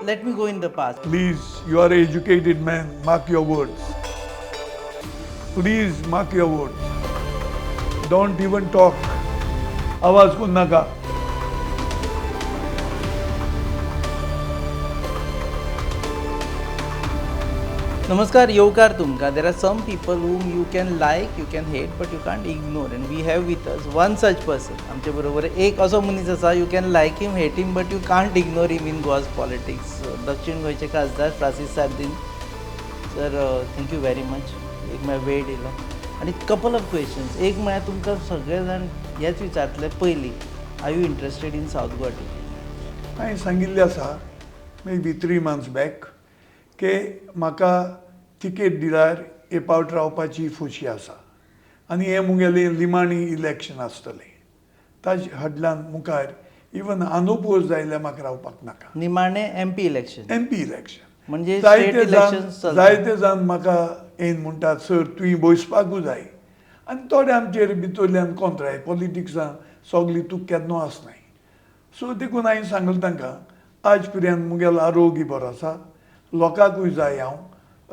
Let me go in the past. Please, you are educated man, mark your words. Please mark your words. Don't even talk. आवाज करू नाका. नमस्कार, येवकार तुमकां. There are some people whom you can like, you can hate, but you can't ignore, and we have with us one such person. आमचे बरोबर एक असो मनीस आसा, you can like him, hate him, but you can't ignore him in Goa's politics. दक्षिण गोंयचे खासदार Francis Sardinha sir, thank you very much. एक म्हळ्यार वेळ दिलो आनी कपल ऑफ क्वेश्चन्स. एक म्हळ्यार तुमकां सगळे जाण हेच विचारतले, पयलीं, are you interested in South Goa ticket? हांवें सांगिल्लें आसा may be 3 months back की म्हाका तिकेट दिल्यार एक पावट रावपाची खोशी आसा आनी हें मुगेलें लिमाणी इलेक्शन आसतलें. ताजे हडल्यान मुखार इवन अनओपोज जाल्यार म्हाका रावपाक नाका. निमाणे एमपी इलेक्शन. MP election. म्हणजे स्टेट जायते जाण इलेक्शन. जायते जाण म्हाका येन म्हणटात, सर, तुवें बसपाकूच जाय. आनी थोडे आमचेर भितरल्यान कोंत्राय. पॉलिटिक्सान सगळी तूं केन्ना आसनाय. सो देखून हांवें सांगलें तांकां, आज पर्यंत मुगेलो आरोग्य बरो आसा, लोकांकूय जाय हांव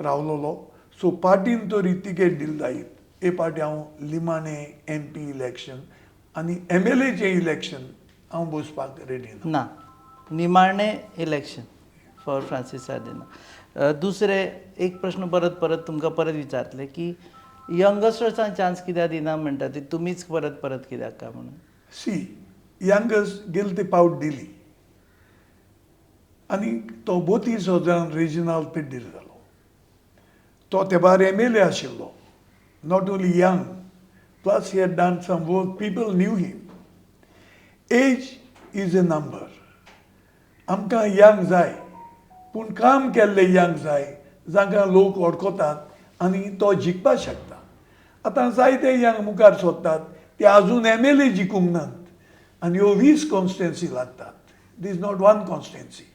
रावलोलो. सो पार्टीन तरी तिकेट दिली जायत, हे पार्टी हांव लिमाणे एमपी इलेक्शन आनी एमएलएचें इलेक्शन हांव बसपाक रेडी ना. ना, निमाणे इलेक्शन फॉर फ्रांसीस सार्दिना. दुसरे एक प्रश्न परत परत तुमकां परत विचारतले की यंगस्टर्सांक चान्स कित्याक दिना म्हणटा ते तुमीच परत परत, कित्याक काय म्हणून? सी, यंगस्ट गेले ते पावट दिली आनी तो 32,000 रेजिनाल्द पेड्डीर जालो. तो तेबार एमएलए आशिल्लो. Not only young, plus he had done some work, people knew him. Age is a number. आमकां यंग जाय, पूण काम केल्ले यंग जाय, जांकां लोक वळखतात आनी तो जिखपाक शकता. आतां जायते यंग मुखार सोदतात, ते आजून एमएलए जिखूंक नात आनी ह्यो 20 कॉन्स्टिट्युएन्सी लागतात. This not one constituency.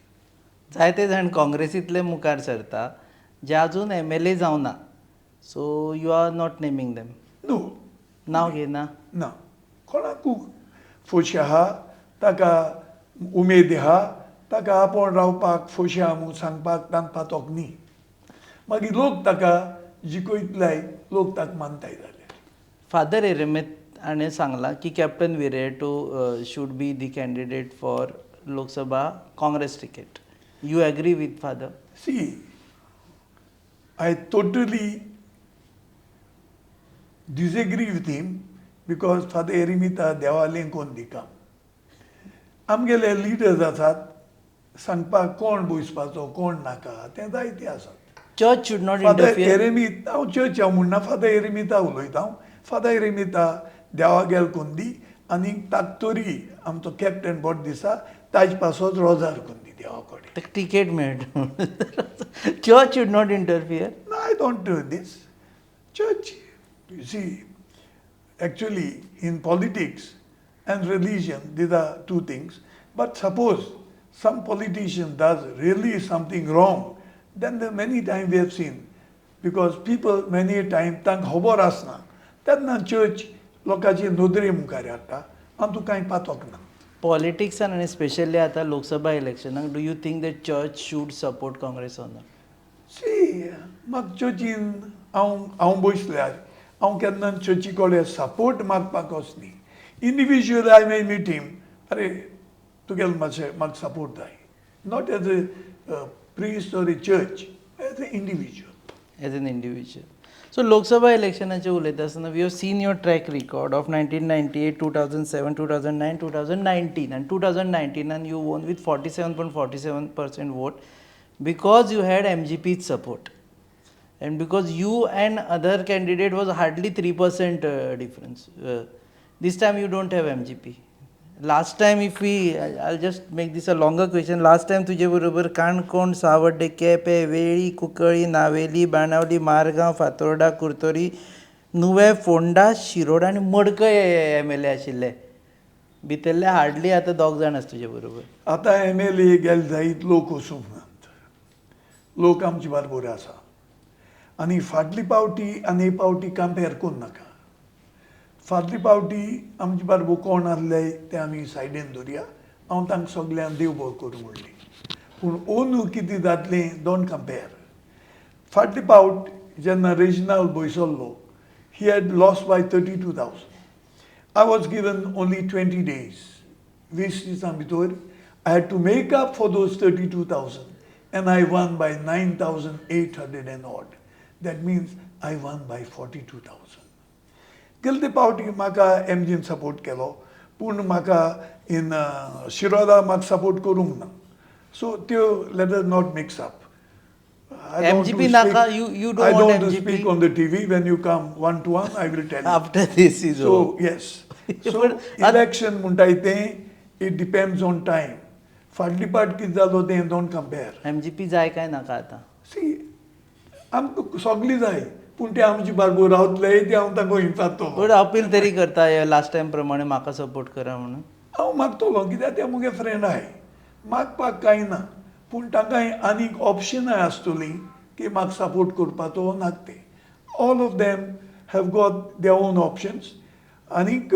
जायते जाण काँग्रेसींतले मुखार सरता जे अजून एमएलए जावना. So you are not naming them? न्हू. नांव घेना? ना. कोणाकू फोशी आहा, ताका उमेद आहा, ताका आपोवन रावपाक फोशी आहा म्हूण सांगपाक तांकां पातोक न्ही. मागीर लोक ताका जिखयतले, लोक ताका मानताय जाल्यार. फादर एरेमेत हाणें सांगलां की Captain Viriato should be the candidate for Lok Sabha Congress ticket. You agree with Father? See, I totally disagree with him because Father Eremita देवालें कोण दिका. आमगेले लिडर्स आसात सांगपाक कोण बसपाचो, कोण नाका, तें जायते आसात. Church should not father interfere. एरेमीत, हांव चर्च हांव म्हणना, फादर एरेमिता उलयता हांव. फादर एरेमिता देवागेल कोंदी आनी ताक तरी आमचो कॅप्टन बोट दिसा, ताजे पासत रोजार कोंदी देवा कडेन. ताका तिकेट मेळटा. Church should not interfere. No, I don't do this. Church, you see, actually in politics and religion, these are two things. But suppose some politician does really something wrong, then there many times we have seen, because people many a time तांकां खबर आसना, तेन्ना church लोकांची नदरे मुखार हाडटा आनी तूं कांय पातोक ना. पॉलिटिक्सान आनी स्पेशली आतां Lok Sabha इलेक्शनाक, do you think that church should support Congress or not? See, म्हाका चर्चीन हांव बसल्यार हांव केन्ना चर्ची कडेन सपोर्ट मागपाक वचनी. Individual I may meet him, अरे तुगेलो मातशें म्हाका सपोर्ट जाय, not as a priest or a church, as a individual. As an individual. So Lok Sabha इलेक्शनाचे उलयता आसतना, we have seen your track record of 1998, 2007, 2009, 2019, आनी 2019 you won with 47.47% vote because you had MGP's support and because you and other candidate was hardly 3% difference. This time you don't have MGP. Last time, if we, I'll just make this a longer question. Last time तुजे बरोबर काणकोण, सावड्डे, केपें, वेळ्ळी, कुंकळी, नावेली, बाणावली, मारगांव, फातोर्डा, कुर्तोरी, नुवें, फोंडा, शिरोडा आनी मडकय MLA आशिल्ले. भितरले hardly आतां दोग जाण आसा तुजे बरोबर. आतां एमएलए गेले जायत, लोक वचूंक नात. लोक आमचे बरोबर आसा आनी फाटली पावटी आनी हे पावटी कंपेर करूं नाका. फाटली पावटी आमचे बरोबर कोण आहले ते आमी सायडीन दवरया. हांव तांकां सगल्यांक देव बरो करूं म्हणलें. पूण अंदू कितें जातलें, don't compare. फाटले पावट जेन्ना रेजिनाल बैसल्लो, he had lost by 32,000. I was given only 20 days. 20 दिसां भितर I had to make up for those 32,000, and I won by 9800 and odd. That means I won by 42,000. गेले पावटी म्हाका एमजीन सपोर्ट केलो, पूण म्हाका इन शिरोदा म्हाका सपोर्ट करूंक ना. सो त्यो, let us not mix up. MGP नाका, you don't I want don't MGP? Speak on the TV. When you come one to one, I will tell you. After this is So yes. So election म्हणटाय तें, it depends on time. फाटली पाट कितें जालो तें don't compare. MGP जाय काय नाका आतां? सी, आमकां सगळीं जाय, पूण ते आमचे बारबोर रावतले ते हांव तांकां विचारतलो. बट अपील तरी करता लास्ट टायम प्रमाणे, म्हाका सपोर्ट करा म्हणून? हांव मागतलो, कित्याक ते मुगे फ्रेंड आहाय. मागपाक कांय ना, पूण तांकां आनीक ऑप्शनाय आसतलीं की म्हाका सपोर्ट करपाचो नाका तें. All of them have got their own options. आनीक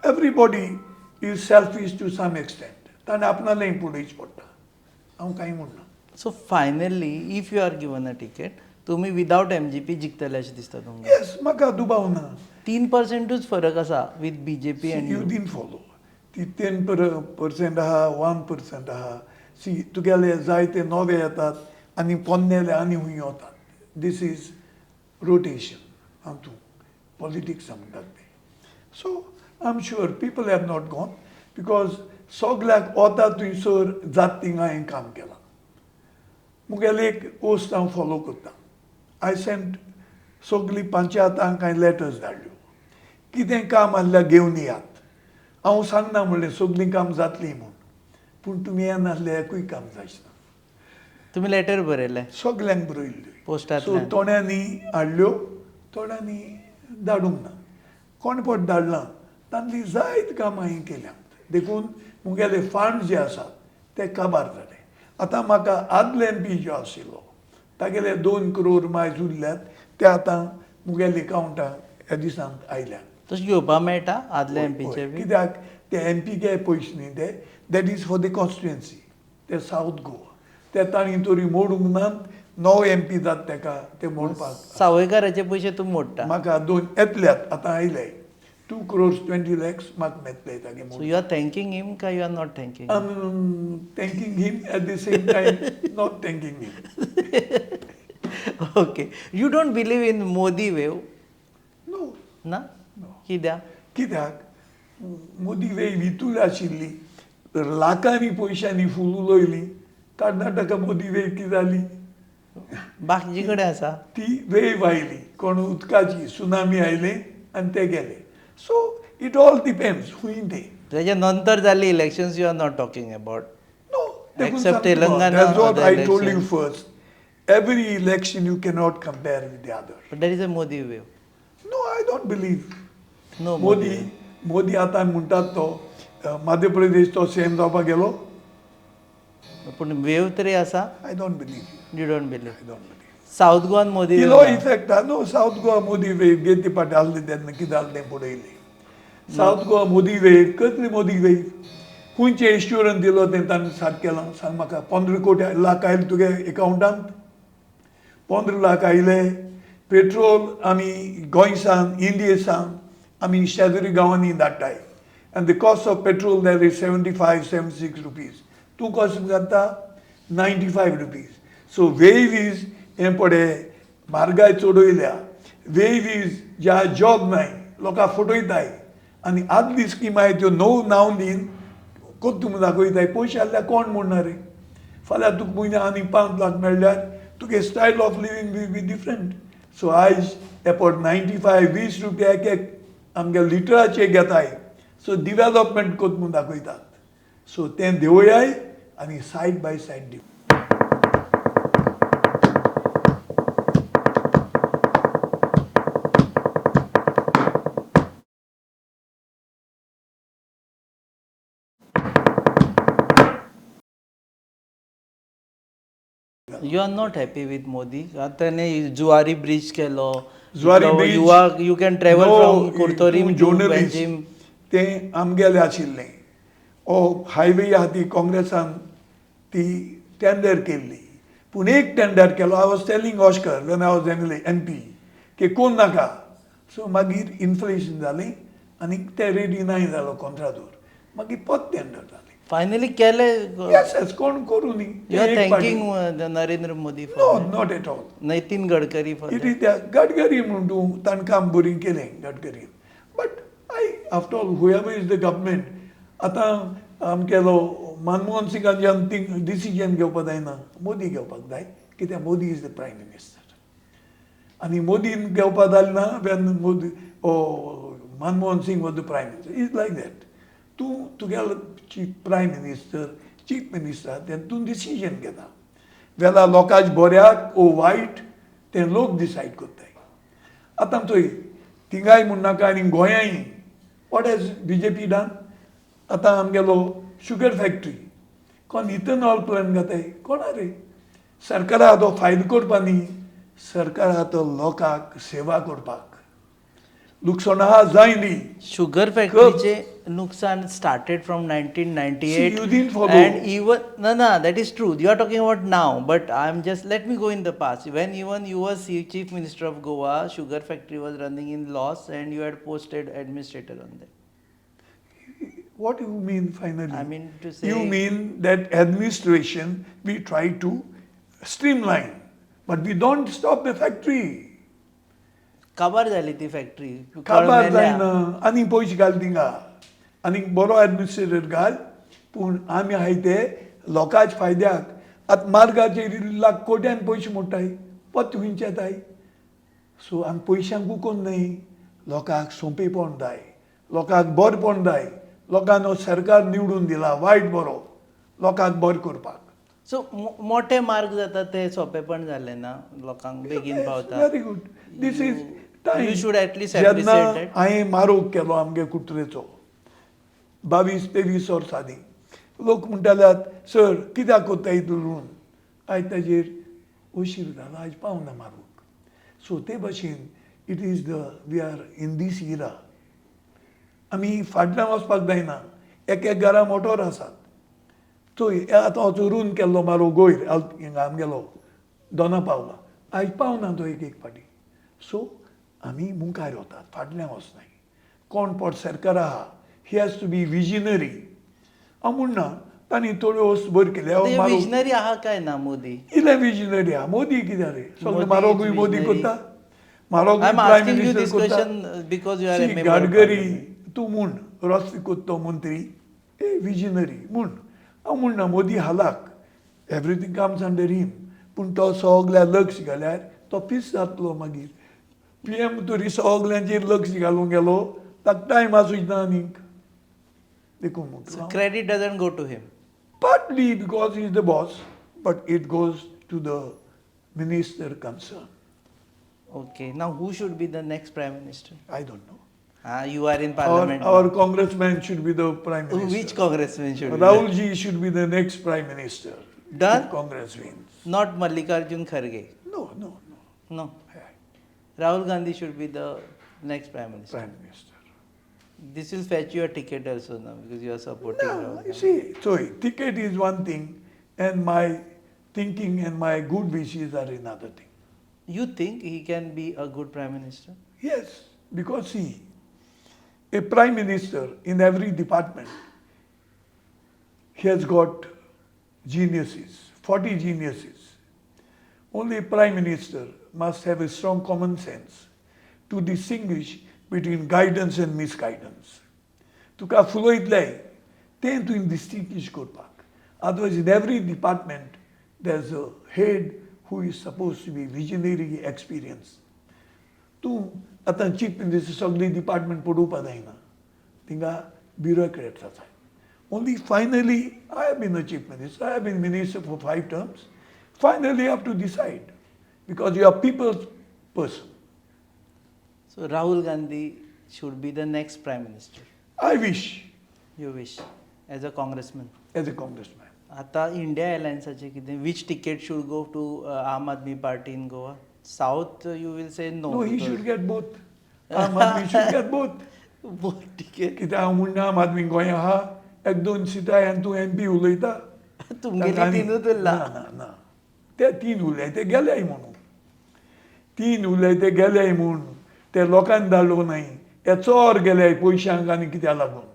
everybody is selfish to some extent. ताणें आपणालें पळोवचें पडटा. हांव कांय म्हणना. So finally, if you are given a ticket, तुमी विदावट एमजीपी जिखतले अशें दिसता तुमकां? येस, म्हाका दुबाव ना. 3 पर्संटूच फरक आसा with BJP and you didn't follow. ती 10% आहा, 1% आहा. सी, तुगेले जायते नवे येतात आनी पोन्नेले आनी हुंय वतात. This is rotation. हातूं पॉलिटिक्स म्हणटात ते. So I am sure people have not gone because सगल्याक वता थंयसर जात थिंगा हांवें काम केलां. मुगेले एक पोस्ट हांव फॉलो करता. I sent सगळीं पंचायतांक कांय लेटर्स धाडल्यो, कितें काम आसल्यार घेवन येयात. हांव सांगना म्हणलें सगळीं काम जातलीं म्हूण, पूण तुमी येनासल्यार एकूय काम जायना. तुमी लेटर बरयलें? सगल्यांक बरयल्ल्यो. पोस्टांतल्यान? सो थोड्यांनी हाडल्यो, थोड्यांनी धाडूंक ना. कोण पट धाडलां तांतलीं जायत कामां हांवें केल्यांत. देखून मुगेले फंड जे आसात ते काबार जाले. आतां म्हाका आदले एमपी जो आशिल्लो तागेले 2 करोड मायज उरल्यात, ते आतां मुगेले एकावंटाक ह्या दिसांत आयल्यात. तशें घेवपा मेळटा आदल्या एमपीचे बी? कित्याक ते एमपी के पयशे न्ही ते, that is for the constituency. ते सावथ गोवा, ते तांणी तरी मोडूंक नात. नवो एमपी जाता तेका ते मोडपाक. सावयकाराचे पयशे तूं मोडटा? म्हाका दोन येतल्यात, आतां आयले 2 crores 20 lakhs म्हाका मेळटले तागे. So you are thanking him काय you are not thanking? I am thanking him, at the same time not thanking him. Okay, you don't believe in Modi wave? No. ना? कित्याक? कित्याक मोदी वेव हितूर आशिल्ली, लाखांनी पयशांनी फूल उलयली. कर्नाटका मोदी वेव कितें जाली? बाकीचे कडेन आसा. ती वेव आयली कोण उदकाची सुनामी आयले आनी ते गेले. So it all depends खूंय ते. तेच्या नंतर जाल्ली elections you are not talking about? No. Except Telangana, That's what other I told you elections. first. Every election you cannot compare with the other. But there is a Modi wave. No, I don't believe. No. Modi, Modi आतां म्हणटात तो मध्य प्रदेश तो CM जावपाक गेलो. पूण वेव तरी आसा. I don't believe. You don't believe? I don't believe. South Goan Modi इलो इफेक्ट न्हू. सावथ गोवा मोदी वेव गेली पाटी आसली तेन्ना कितें जालें तें पळयलें. सावथ गोवा मोदी वेव कसली मोदी वेव? खंयचें इन्शुरन्स दिलो तें ताणें सारकें केलां, सांग म्हाका. 15 कोटी लाख आयले तुगे एकावंटांत, 15 लाख आयले. पेट्रोल आमी गोंयसान, इंडियेसान आमी शेजारी गांवांनी धाडटाय, and the cost of petrol there is 75, 76 rupees. तूं कशें घालता? 95 rupees. So wave is हें पळय, म्हारगाय चडयल्या. वेव is ज्या जॉब नाय, लोकांक फटयताय आनी आदली स्कीम आहाय त्यो नव नांव दीन कोत्तून दाखयताय. पयशे आसल्यार कोण म्हणना रे. फाल्यां तुका म्हयन्या आनी 5 लाख मेळ्ळ्यार तुगे style of living will be different. So आयज एपॉट 95, 20 रुपया एक एक आमगे लिटराचे घेताय. सो डिवेलॉपमेंट कोत म्हूण दाखयतात. सो तें देवयाय आनी सायड बाय सायड दिव. You are not happy with Modi? ताणें जुवारी ब्रिज केलो. Zuari bridge. You are you can travel from Curtorim to journalist, Panjim. तें आमगेलें आशिल्लें. हो हायवे आहा ती काँग्रेसान ती टेंडर केल्ली. पूण एक टेंडर केलो. I was telling Oscar when I was MLA MP की कोण नाका. सो मागीर इन्फ्लेशन जालें आनी ते रेडी नाय जालो कॉन्ट्रादोर. मागीर परत टेंडर जालें. फायनली केले. येस येस, कोण करूं न्ही. You are thanking Narendra Modi no, for not at all. Nitin Gadkari for it is Gadkari म्हूण तूं ताणें काम बरीं केलें गडकरीन, but I after all whoever is the government. आतां आमगेलो मनमोहन सिंगाच्यान थिंग डिसिजन घेवपाक जायना, मोदी घेवपाक जाय, कित्याक Modi is the prime minister. आनी मोदीन घेवपाक जालें ना when Modi oh Manmohan Singh was the prime minister. Is like that. तूं तुगेलो chief prime minister, chief minister, तें तूं डिसिजन घेता. वेल्यार लोकांच बऱ्याक ओ वायट तें लोक डिसायड करताय. आतां चोय थिंगाय म्हूण नाका आनी गोंयांय what has BJP done? आतां आमगेलो शुगर फॅक्टरी कोण इथेनॉल प्लांट घाताय कोणा रे? सरकारा तो फायदो करपा न्ही, सरकारा तो लोकांक सेवा करपाक. लुकसाण आहा जाय न्ही. शुगर फॅक्टरीचे नुकसान started from nineteen ninety See, eight. You didn't follow. And even no, no, that is true. You are talking about now, but I am just, let me go in the past when even you were chief minister of Goa, sugar factory was running in loss and you had posted administrator on that. What you mean finally? I mean to say- You mean that administration we try to streamline, but we don't stop the factory. काबार जाली ती factory. काबार जायना, आनी पयशे घाल थिंगा, आनी बरो एडमिनिस्ट्रेटर घाल. पूण आमी आहाय ते लोकांच्या फायद्याक. आतां मार्गाचेर लाख कोट्यान पयशे मोडटाय, पत खंयचे येताय? सो आमी पयशांक कोण न्हय, लोकांक सोंपेपण जाय, लोकांक बरेपण जाय. लोकांक हो सरकार निवडून दिला वायट बरो लोकांक बरें करपाक. सो मोठे मार्ग जाता ते सोंपेपण जालें ना, लोकांक बेगीन पावता. Very good. This is time. You should at least जेन्ना appreciate that. हांवें मारोग केलो आमगे कुत्रेचो 22-23 वर्सां आदीं, लोक म्हणटाले, सर कित्याक कोत्ता इतलो म्हणून. आयज ताजेर उशीर जाला, आयज पावना मारूंक. सो ते भशेन it is the we are in this era. आमी फाटल्यान वचपाक जायना. एक एक घरा मोटोर आसात. चोय, आतां चोरून केल्लो मारो गोयर हिंगा आमगेलो दोना पावला, आयज पावना तो एक एक फाटी. सो आमी मुखार वतात, फाटल्यान वचनाय. कोण पोट सरकार आहा, he has to be visionary. हांव म्हणना तांणी थोड्यो वस्तू बऱ्यो केल्या. विजनरी आहा काय ना मोदी? इल्ले विजनरी आहा मोदी. कित्याक रे सगळे मारोगूय मोदी करता, मारोगूय प्रायम मिनिस्टर करता. Because you are Gadkari तूं म्हूण रस्ते कोत्तो मंत्री ए विजनरी म्हूण. हांव म्हणना Modi हालाक, everything comes under him, पूण तो सगल्या लक्ष घाल्यार तो पीस जातलो. मागीर पी एम तरी सगल्यांचेर लक्ष घालूंक गेलो, ताका टायम आसूच ना आनीक. देखून म्हणटा, credit doesn't go to him. Partly because he is the boss, but it goes to the minister concerned. Okay, now who should be the next prime minister? I don't know. You are in parliament. Our congressman should be the prime minister. Which congressman should? Rahul ji should be the next prime minister. Done? If Congress wins. Not Mallikarjun Kharge? No. No. Rahul Gandhi should be the next prime minister. Prime minister. This will fetch you a ticket also now because you are supporting No, Rahul you Gandhi. See, so ticket is one thing and my thinking and my good wishes are another thing. You think he can be a good prime minister? Yes, because see, a prime minister in every department, he has got geniuses, 40 geniuses. Only a prime minister must have a strong common sense to distinguish between guidance and misguidance. तुका फुलयतले तें तुवें distinguish करपाक. Otherwise in every department there is a head who is supposed to be visionary, experience. तूं आतां chief minister सगळी department पळोवपा जायना, थिंगा ब्युरोक्रेट्स आसाय. Only finally I have been a chief minister, I have been minister for five terms. Finally have to decide because you are people's person. So Rahul Gandhi should be the next prime minister. I wish. You wish as a congressman. As a congressman. आता India अलायन्साचे कितें, which ticket should go to Aam Aadmi Party in Goa? South, you will say no? No, he should get both. Aam Aadmi should get both. Both ticket. कित्याक हांव म्हणना आम आदमी गोंया आहा, एक दोन सिटां आनी तूं एमपी उलयता. तुमगेली तिनूच उरला. ना ना ना, ते तीन उरले ते गेले म्हणून, तीन उरले ते गेले म्हूण ते लोकांनी धाडलो न्हय, हे चोर गेले पयशांक आनी कित्याक लागून.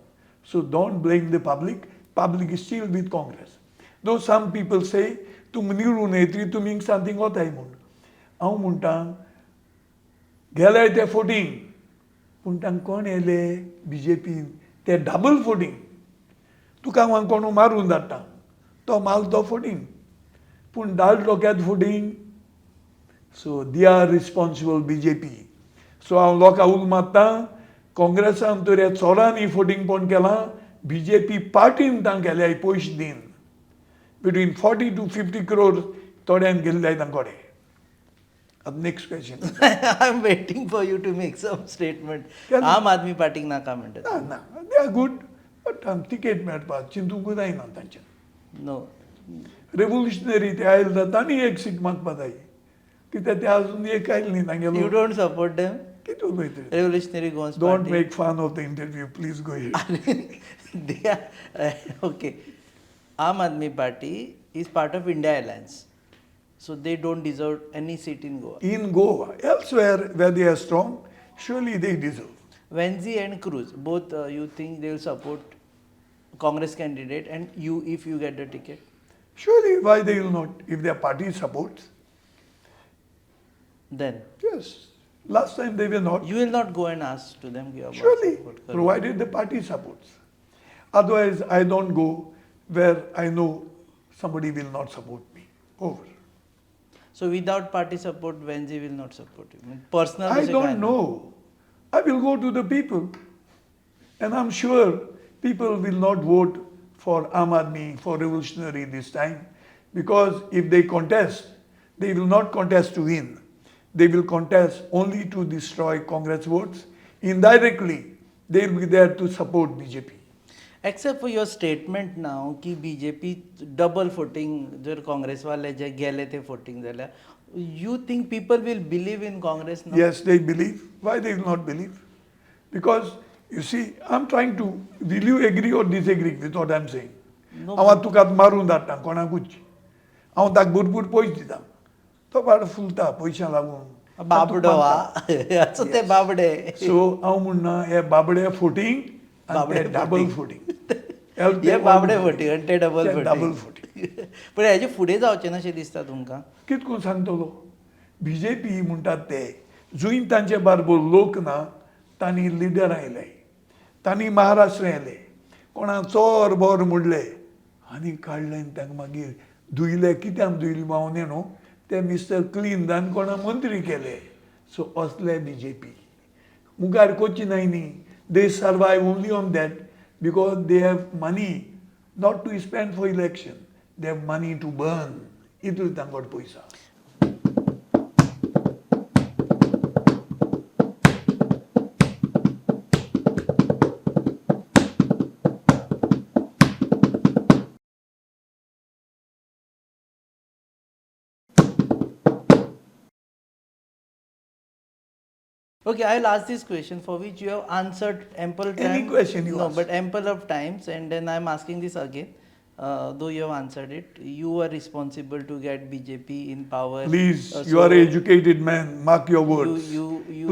So don't blame the public, public is still with Congress. Though some people say तुमी निवडून येतली तुमी सांतींग वताय म्हूण, हांव म्हणटा गेले ते फोटींग, पूण तांकां कोण येयले बी जे पीन ते डबल फोटींग. तुका हांव कोण मारून धाडटा तो माल तो फोटींग, पूण धाडलो केद फोटींग. So they are responsible B J P. So हांव लोकांक उल मारता, काँग्रेसान तर ह्या चोरांनी फोटींगपण केलां, बी जे पी पार्टीन तांकां केल्या पयशे दीन between 40 to 50 crore थोड्यान गेल्ले तांकां कडेन. आतां next question. I am waiting for you to make some statement. आम आदमी पार्टीक नाका म्हणटा. ना ना, they are good, but ticket मेळपाक चिंतूंक जायना तांच्यान. नो. रेवोल्युशनरी ते आयले जाता तांणी एक सीट मागपा जाय, कित्याक ते अजून एक आयले न्ही you तांगेलो. Don't support them? कितें उलयता? Revolutionary Goans don't Party. Make fun of the interview, please go ahead. They are okay. Aam Aadmi Party is part of India Alliance, so they don't deserve any seat in Goa. In Goa, elsewhere where they are strong, surely they deserve. Venzi and Cruz, both you think they will support Congress candidate and you if you get the ticket? Surely, why they will not? If their party supports. Then? Yes. Last time they were not. You will not go and ask to them? About Surely, support. Provided the party supports. Otherwise, I don't go where I know somebody will not support me. Over. So without party support, Venzi will not support you? Personal? I don't know. I will go to the people. And I'm sure people will not vote for Aam Aadmi, for revolutionary this time, because if they contest, they will not contest to win. They will contest only to destroy Congress votes. Indirectly, they will be there to support BJP. Except for your statement now की BJP double voting, जर काँग्रेसवाले जे गेले ते voting जाल्यार, you think people will believe in Congress now? Yes, they believe. Why they will not believe? Because, you see, I'm trying to, will you agree or disagree with what I'm saying? No. हांव तुका मारून धाडटा कोणाकूच, हांव ताका भरपूर पयशे दिता, तो पाड फुलता पयशां लागून. बाबडो हा, ते बाबडे. सो हांव म्हणना हे बाबडे फोटींग, बाबडे डबल फोटींग. हे बाबडे फोटींग आनी ते डबल फोटींग. डबल फोटींग. पण हेजे फुडें जावचें ना अशें दिसता तुमकां? कितें करून सांगतलो, बी जे पी म्हणटात ते जंय तांचे बारबर लोक ना, तांणी लिडर आयले, तांणी महाराष्ट्र आयले, कोणा चोर बोर म्हणले आनी काडले आनी तांकां मागीर धुयले. कित्याक धुयले हांव न्ही न्हू, ते मिस्टर क्लीन जावन कोणा मंत्री केले. सो असले बी जे पी मुखार कोची न्हय न्ही. They survive only on that because they have money not to spend for election, they have money to burn. इतलो तांकां पयसा. Okay, I'll ask this question for which you have answered ample time. Any question you No, ask. But ample of times, and then I'm asking this again. Though you have answered it, you are responsible to get BJP in power. Please, you are an educated man. Mark your words.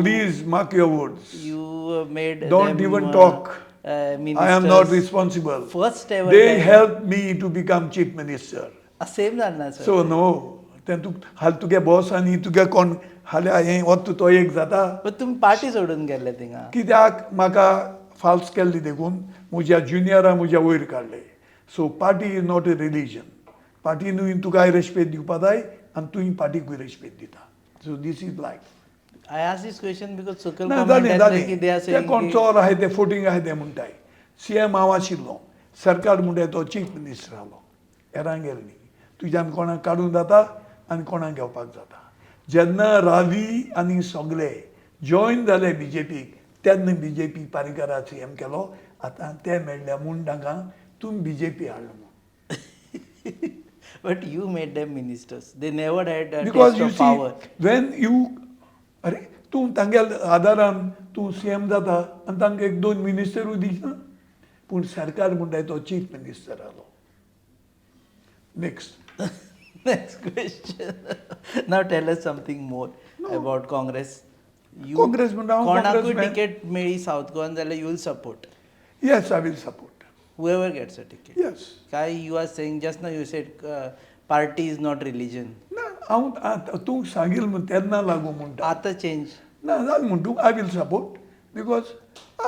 Please mark your words. You made Don't them, even talk. I am not responsible. First ever. They helped me to become chief minister. Same जालें sir. So no, तें तूं हाल तुगे boss आनी तुगे कोण हाल्या हें वता तो एक जाता. पण तुमी पार्टी सोडून गेल्ले थिंगा. कित्याक म्हाका फाल्स केल्ली देखून म्हज्या ज्युनियरां म्हज्या वयर काडले. So party is not a religion. पार्टीनूय तुका रेस्पेद दिवपा जाय आनी तुवें पार्टीकूय रेस्पेद दिता. So this is life. I ask this question because सकयल ना comment जालें येतले की they are जालें, ते saying कोण की चोर आहाय ते फोटींग आहाय ते म्हणटाय. सी एम हांव आशिल्लो, सरकार म्हणटाय तो चीफ मिनिस्टर आहलो, हेरांक गेले न्ही. तुज्यान कोणाक काडूंक जाता आनी कोणाक घेवपाक जाता. जेन्ना रावी आनी सगले जॉयन जाले बी जे पीक, तेन्ना बी जे पी पारीकराक सी एम केलो. आतां ते मेळ्ळे म्हूण तांकां तुमी बी जे पी हाडलो म्हूण. But you made them ministers. They never had a because taste you of see power. When you, अरे तूं तांगेल्या आदारान तूं सी एम जाता आनी तांकां एक दोन मिनिस्टरूय दिना, पूण सरकार म्हणटाय तो चीफ मिनिस्टर आहलो. Next. Next question. Now tell us something more about Congress. You Congress म्हणटा हांव कोणाकूय Congressman. Ticket मेळ्ळी सावथ गोवान जाल्यार you will support? Yes, I will support. Whoever gets a ticket. Yes. काय you are saying just now, you said party is not religion. ना, हांव आतां तूं सांगील म्हूण तेन्ना लागू म्हणटा. आतां चेंज. ना जालें म्हूण तूं, I will support because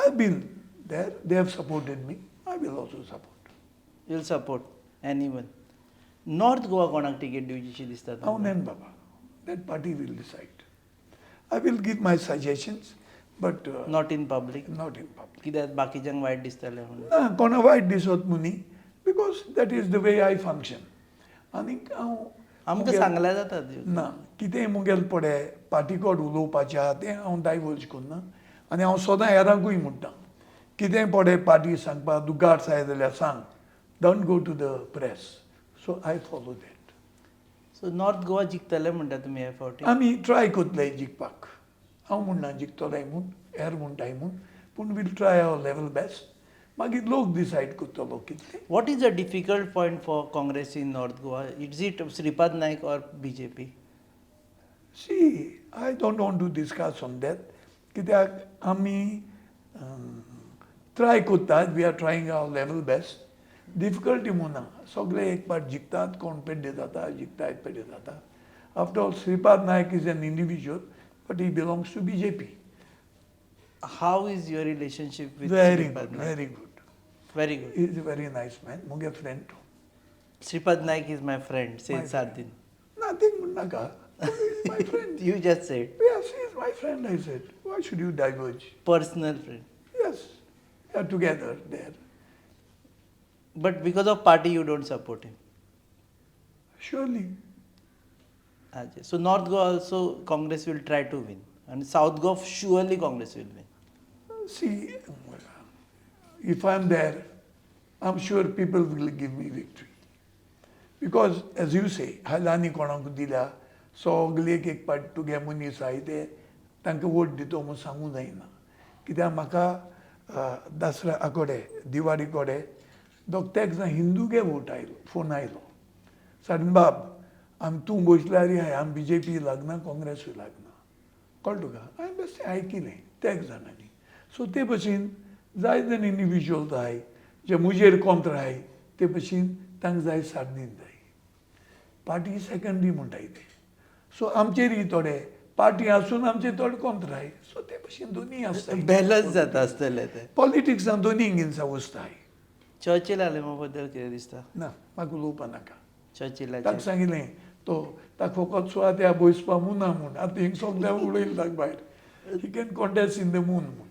I been there, they have supported me, I will also support. You will support anyone. North Goa कोणाक तिकेट दिवची दिसता हांव तुमकां? नेन बाबा, that party will decide. I will give my suggestions, but not in public. Not in public. कित्याक बाकीच्यांक वायट दिसतलें म्हणून? ना, कोणा वायट दिसत म्हूण न्ही, because that is the way I function. आनीक हांव आमकां सांगल्यार जाता. ना, कितेंय मुगेल पडे पार्टी कोड उलोवपाचें आहा तें हांव डायवर्ज करना आनी हांव सदां हेरांकूय म्हणटा, कितेंय पडे पार्टी सांगपाक दुगार आसाय जाल्यार सांग, don't go to the press. So I follow that. So North Goa जिखतले म्हणटा तुमी ह्या फावटी? आमी ट्राय करतले जिखपाक. हांव म्हणना जिखतले म्हूण, हेर म्हणटाय म्हूण, पूण we'll try our level best. मागीर लोक डिसायड करतलो कितलें. What is a difficult point for Congress in North Goa? Is it Shripad Naik or BJP? See, I don't want to discuss on that कित्याक आमी ट्राय करतात, we are trying our level best. Difficulty म्हूण ना, सगळे एक पाट जिखतात, कोण पेड्डे जाता, जिखता, पेड्डे जाता. After all, Shripad Naik is an individual, but he belongs to BJP. How is your relationship with very Shripad good. Naik? Very good. Very good. Is a very nice man, मुगे friend. Shripad Naik is my friend, says Sardinha. Nothing म्हणनाका, my friend. You just said. Yes, he is my friend, I said. Why should you diverge? Personal friend. Yes, we are together there. But because of party you don't support him. Surely. So North Goa also Congress will try to win. And South Goa surely Congress will win. See, if I'm there, I'm sure people will give me victory. Because as you say, हालांनी कोणाक दिल्या, सगळे एक एक पाट तुगे मनीस आहाय ते तांकां वोट दितो म्हूण सांगूंक जायना. कित्याक म्हाका दसऱ्या कडेन, दिवाळी कडेन दोग तेग जाण हिंदूगे वोट आयलो, फोन आयलो, साडन बाब आमी तूं बसल्यार हाय, आमी बीजेपी लागना, काँग्रेसूय लागना. कळ्ळें तुका? हांवें बेश्टें आयकिलें तेग जाणांनी. सो ते भशेन जाय जाण इंडिविज्युअल जाय जे म्हजेर कोंत्र आहाय, ते भशेन तांकां जाय सार्दीन जाय, पार्टी सेकंडरी म्हणटाय ते. सो आमचेरय थोडे पार्टी आसून आमचे थोडे कोंत्र आहाय. सो ते भशेन दोनूय आसता. बॅलन्स जाता आसतलें तें. पॉलिटिक्सान दोनूय हिंसा वचताय. चर्चिल आलेमाव बद्दल कितें दिसता? ना, म्हाका उलोवपा नाका. चर्चिलाचेर. ताका सांगिल्लें तो ताका फकत सुवात ह्या बसपा मुना म्हूण. आतां हिंग सगळ्या उडयलें ताका भायर. He can contest in the moon म्हूण.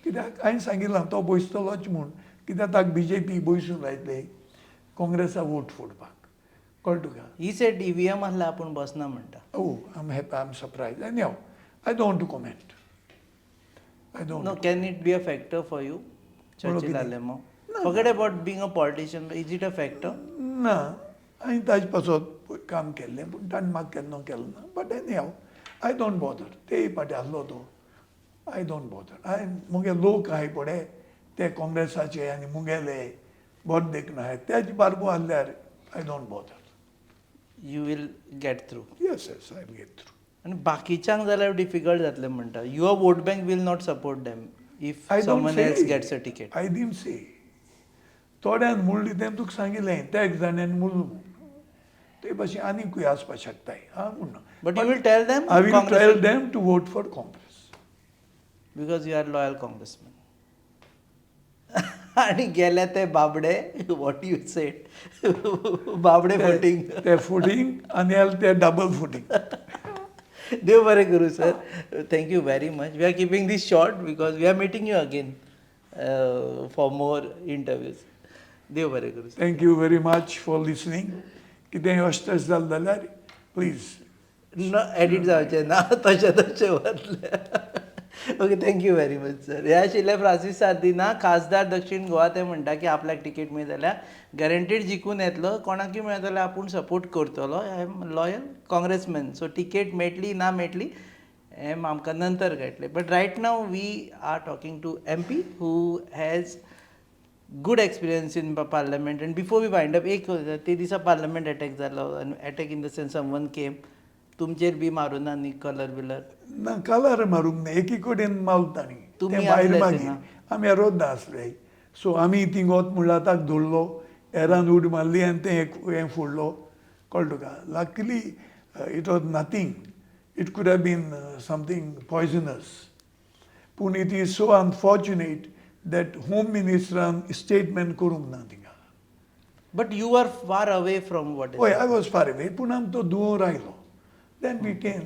कित्याक हांवें सांगिल्लां तो बसतलोच म्हूण, कित्याक ताका बीजेपी बसून लायतले काँग्रेसा वोट फोडपाक. कळ्ळें तुका? He said EVM आसल्यार आपूण बसना म्हणटा. Oh, I am happy, I am surprise. Anyhow, I don't want to comment. I don't. No, can it be a factor for you? Churchill कितें? Alemao. Forget about being a politician, is it a factor? ना, हांवें ताजे पासत काम केल्लें, पूण ताणें म्हाका केन्ना केलें ना. But anyhow, I don't bother. तेय पाटी आसलो तो, I don't bother. हांवें मुगे लोक आहाय पळय ते काँग्रेसाचे आनी मुगेले बरे देखून आहाय, तेज बारबो आसल्यार I don't bother. You will get through. Yes, I will get through. आनी बाकीच्यांक जाल्यार डिफिकल्ट जातलें म्हणटा. Your vote bank will not support them if I don't someone say. Else gets a ticket. I didn't say. थोड्यान म्हणलें तें तुका सांगिल्लें, त्या एक जाण्यान म्हणलें म्हूण. ते भाशेन आनीकूय आसपाक शकताय हांव म्हणना. But you will tell them I will tell them to vote for Congress. Because you are loyal Congressman. आणि गेले ते बाबडे, what you said, बाबडे फोटींग. ते फुटींग आनी ते डबल फुटींग. देव बरें करूं sir. Thank you very much. We are keeping this short because we are meeting you again for more interviews. देव बरें करूं sir. Thank you very much for listening. कितेंय अशें जालें जाल्यार प्लीज. न एडिट जावचें ना, तशें तशें वतलें. Okay, thank you very much sir. हे आशिल्ले फ्रांसीस सार्दिना, खासदार दक्षीण गोवा. ते म्हणटा की आपल्याक टिकेट मेळ्ळी जाल्यार गॅरंटीड जिखून येतलो, कोणाकूय मेळत जाल्यार आपूण सपोर्ट करतलो. I am loyal Congressman, so ticket मेळटली ना मेळटली हें आमकां नंतर कळटलें. But right now we are talking to MP who has Good experience in parliament. And before we wind up, एक ते दिसा पार्लमेंट अटॅक जालो, attack in the sense someone came, तुमचेर बी मारून ना न्ही कलर बिलर? ना, कलर मारूंक ना, एकी कडेन मारलो तांणी. तुमी ते भायर आसले मागीर थिंगा? आमी एरोद्दा आसले, सो आमी थिंग वत म्हणल्यार ताका धरलो, एरान उडी मारली आनी तें एक हें फोडलो, कळ्ळें तुका? Luckily it was nothing. It could have been something poisonous, पूण it is so unfortunate that home मिनिस्टरान statement करूंक ना थिंगा. But you are far away from what? हय, I was far away, पूण आमकां तो दुवोर आयलो, then we came.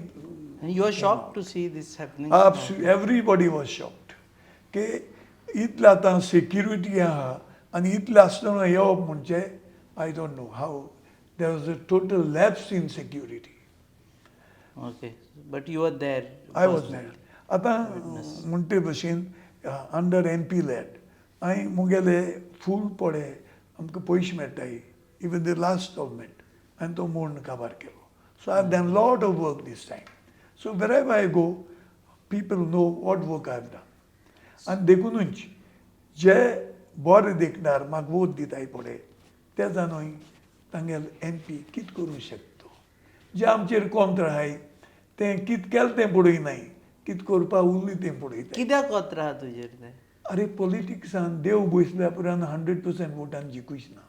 You are shocked to see this happening? Everybody was shocked की इतलें आतां सेक्युरिटी आहा आनी इतलें आसतना येवप म्हणजे I don't know how. There was a total lapse in security. Okay, but you are there. I was there. आतां म्हणटे भशेन अंडर एम पी लॅड हांवें मुगेले फूल पडे आमकां पयशे मेळटाय, इवन the last government हांवें तो मोडून काबार केलो. So I have done lot of work this time, so wherever I go, people know what work I have done. आनी देखुनूच जे बरे देखणार म्हाका वोट दिताय पळय, ते जाणूय तांगेले एम पी कित करूंक शकता. जे आमचेर कोंत्र आहाय तें कित केलें तें पळयनाय, कित करपा उरलें तें पळयता. कित्याक कोत्र आहा तुजेर ते? अरे, पॉलिटिक्सान देव बसल्या उपरांत 100% वोटान जिखूच ना,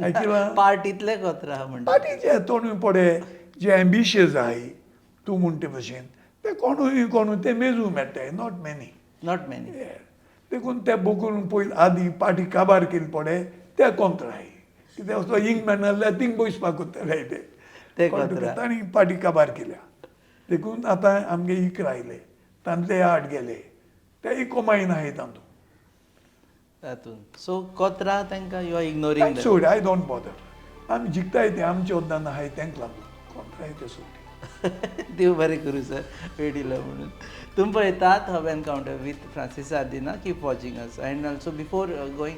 आयकलां? पार्टीतले कोत्र आहा म्हणटा? पार्टीचे तोंडूय पडे जे एम्बिशियस आहाय, तूं म्हणटे भशेन ते कोणूय कोणूय ते मेजूंक मेळटाय, not many. Not many. देखून ते बघून पयलीं आदीं पार्टी काबार केली पडे ते कोंत्र आहाय. कित्याक असो इंग मेळना जाल्यार थिंग बसपाक कोत्तले ते. ते कोंत्र. तांणी पार्टी काबार केल्या, देखून आतां आमगे 11 आयले, तांतले 8 गेले, तेय कोमायन आहाय तातूंत. तातूंत सो कोत्रा तांकां you are ignoring? सोड, I don't bother. आमी जिखताय ते आमचे वद्दान आहाय, तेंक लागून कोंत्राय ते सोड. देव बरें करूं सर, वेळ दिलो म्हणून. तुमी पळयतात hub encounter with Francis Sardinha. Keep watching us. And also before going,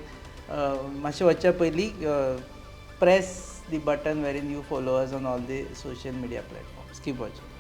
मातशें वचच्या पयलीं press the button wherein you follow us on all the social media platforms. Keep watching.